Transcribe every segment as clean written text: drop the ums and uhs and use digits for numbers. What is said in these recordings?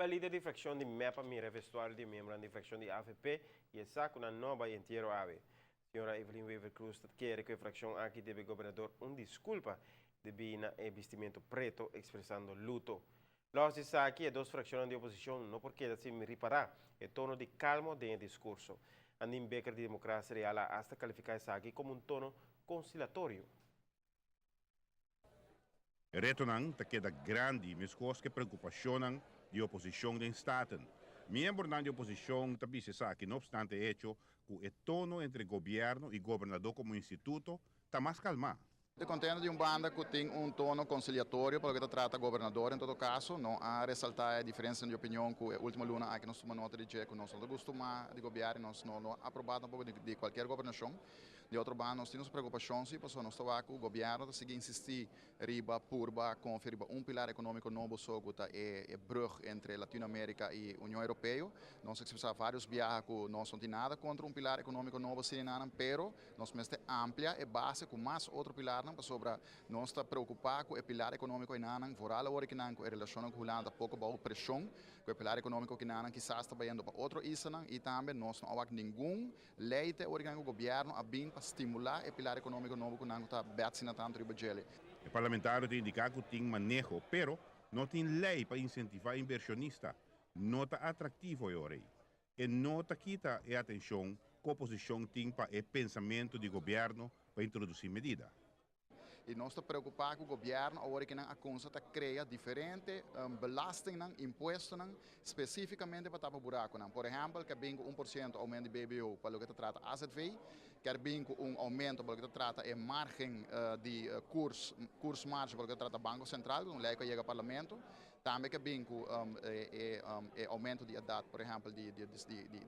E lider di fraccion di MEP a mira vestuario di miembro di fraccion di AVP y e sa cu nan no a bay entiero awe. Señora Evelyn Wever-Croes ta kere cu e fraccion aki debe gobernador un disculpa debi na e bistimento preto expresando luto. Los di esaki e dos fraccionnan di oposicion no por keda sin ripara e tono di calmo den e discurso. Andin Bikker di Democracia Real a hasta califica esaki como un tono conciliatorio. E retonan ta keda grandi meskos ku e preokupashonnan di oposishon den Staten. Miembronan di oposishon ta bisa esaki no opstante e echo ku e tono entre gobièrnu i gobernadó komo instituto ta mas kalmá. Ta contento di un banda cu tin un tono conciliatorio pa loke ta trata gobernador. En todo caso, no a resalta e diferencia di opinion cu e ultimo luna aki nos tuma nota di dje, cu nos no ta gustuma di gobierno y nos no lo aproba tampoco di cualkier gobernacion. Di otro banda, nos tin nos preocupacion si, pasobra nos ta wak cu gobierno ta sigui insisti riba purba confia riba un pilar economico nobo so cu ta e brug entre Latinoamerica y Union Europeo. Nos a expresa varios biaha cu nos no tin nada contra un pilar economico nobo asina nan, pero nos mester amplia e base cu mas otro pilarnan, pasobra nos ta preocupa cu e pilar economico enanan, vooral awor kinan cu e relacionnan cu Hulanda ta poco bao presion, cu e pilar economico kinanan kisas ta bayendo pa otro islanan, y tambe nos no a wak ningun ley te awor kinan cu gobierno a bin pa stimula e pilar economico nobo cu nan cu ta bet na tanto riba djele. E parlamentario ta indica cu tin maneho, pero no tin ley pa incentiva inversionista. No ta atractivo e ora ey. E no ta kita e atencion cu oposicion tin pa e pensamento di gobierno pa introduci medida. Y nos ta preocupa cu gobierno awor cu nan a cuminsa ta crea diferente belastingnan, impuestonan, specificamente pa tapa buraconan. Por ehempel, kier bin cu 1% aumento di BBO pa loke ta trata AZV, kier bin cu un aumento pa loke ta trata e margen di koersmarge pa loke ta trata Banco Central, un ley cu a yega parlamento. Tambe kier bin cu e aumento di edad, por ehempel, di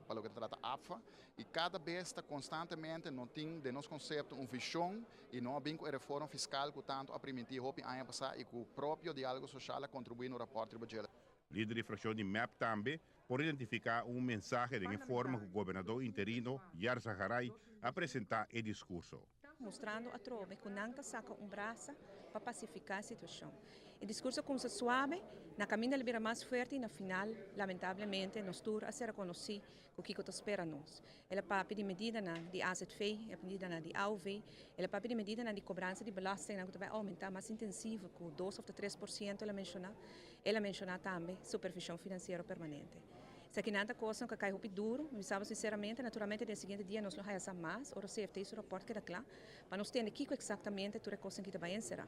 pa loke ta trata APFA. Y cada bes ta constantemente no tin den nos concepto un vision y no a bin cu e reforma fiscal cu tanto a priminti hopi aña pasa y cu propio Dialogo Social a contribui na rapport riba dje. Lider di fraccion di MEP tambe por identifica un mensahe den forma cu gobernador interino Yarzagaray a presenta e discurso. Mustrando atrobe cu nan ta saca un brasa pa pacifica e situacion. E discurso a cuminsa suave, na caminda el a bira mas fuerte y na final, lamentablemente, nos tur a ser conoci cu kico ta spera nos. El a papia di medidanan di AZV, el a medidanan di AOV, el a papia di medidanan di cobransa di belasting, cu ta bay aumenta mas intensivo cu 2 of 3%, el a menciona. El a menciona tambe supervision financiero permanente. Esaki nan ta cos cu a cay hopi duro, mi sabi sinceramente, naturalmente den siguiente dia nos lo haya sa mas, ora CFT su rapport keda cla, pa nos tende kico exactamente tur e cos cu ta bay encera.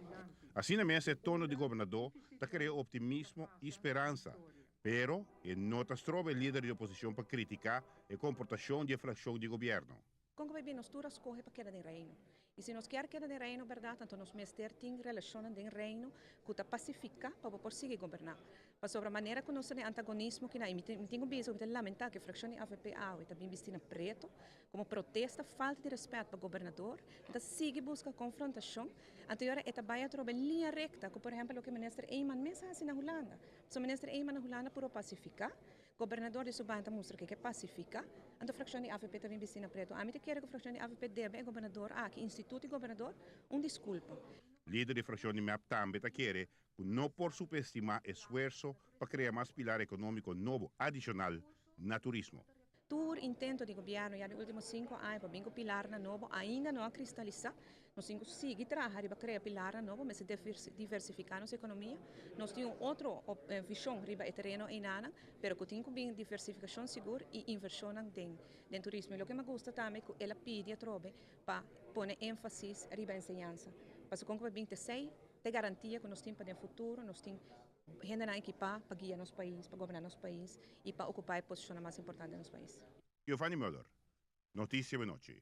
Asina mes e tono di gobernador ta crea optimismo y speransa, pero e no ta stroba e lider di oposicion pa critica e comportacion di fraccion di gobierno. Con cu nos tur a scoge pa keda den Reino. Y si nos kier keda den Reino, berdad, anto nos mester tin relacion den Reino cu ta pacifica pa por sigui goberna. Pasobra manera cu nos tin antagonismo cu na mi tin un biso, mi lamenta cu e fraccion di AVP ta bin bisti na preto como protesta, falta di respet pa gobernador, anto sigui busca confrontacion. Anto awor e ta bay atrobe linea recta, cu por ehempel loke minister Eman mes a haci na Hulanda. So minister Eman na Hulanda por pacifica, gobernador di su banda mustra cu e pacifica, anto fraccion di AVP tambe bisti na preto. Ami ta kere cu fraccion di AVP debe e gobernador aki, instituto di gobernador, un disculpa. Lider di fraccion di MEP tambe ta kere cu no por subestima esfuerso pa crea mas pilar economico nobo adicional na turismo. Tur intento di gobierno ya di ultimo 5 aña pa bin cu pilar nobo ainda no a cristalisa. Nos tin cu sigui traha pa crea pilar nobo, mas diversifica nos economia. Nos tin un otro vision riba e tereno eynan, pero cu tin cu bin diversificacion sigur y inversion den turismo. Y loke mi gusta tambe cu el a pidi atrobe pa pone enfasis riba enseñansa. Pasobra con bin te te garantia cu nos tin pa den futuro, nos tin hende na ekipa pa guia nos pais, pa goberna nos pais y pa ocupa e posicion mas importante den nos pais. Giovanni Müller, Noticia Anochi.